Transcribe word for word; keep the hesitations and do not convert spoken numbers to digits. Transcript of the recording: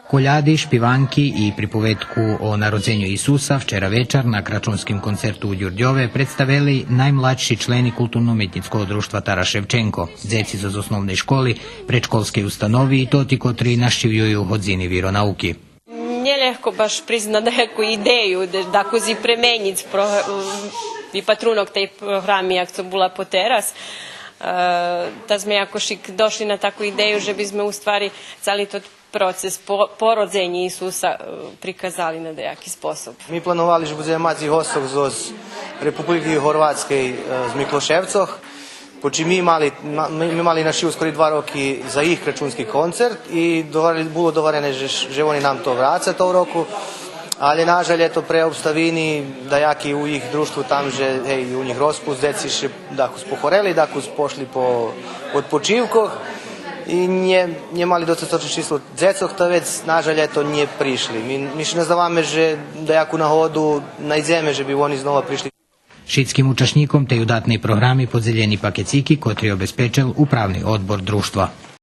Коляди, шпиванки и приповедку о народзеню Исуса вчера вечар на крачунским концерту у Дюрдьове представели наймладши члени Културно-уметнїцкого дружтва Тарас Шевченко, дзеци зоз основней школи, предшколскей установи и тоти котри нащивюю годзини виронауки. Нє лєгко баш присц на даяку идею, де, дакус и пременїц про-, випатрунок тей програми, як цо була потераз. Е, та зме якошик дошли на таку идею же би зме у ствари цали тот процес по-, породзеня Исуса, е, приказали на даяки способ. Ми плановали же будземе мац и госцох зоз Републики Горватскей, е, з Миклошевцох. Почи ми мали, ма-, ми, ми мали наши ускори два роки за їх крачунски концерт и доварели-, було доварене же, же вони нам то враца того року. Але, нажаль, ето, пре обставини даяки у їх дружтву там же, гей, у нїх розпусц, дзеци ше дакус похорели, дакус пошли по одпочивкох и нє, нє мали достаточне число дзецох, та вец, нажаль, ето, нє пришли. Ми, ми ше наздаваме же даяку нагоду найдземе же би вони знова пришли. Шицким учашнїком тей удатней програми подзелєни пакецики, котри обезпечел Управни одбор Дружтва.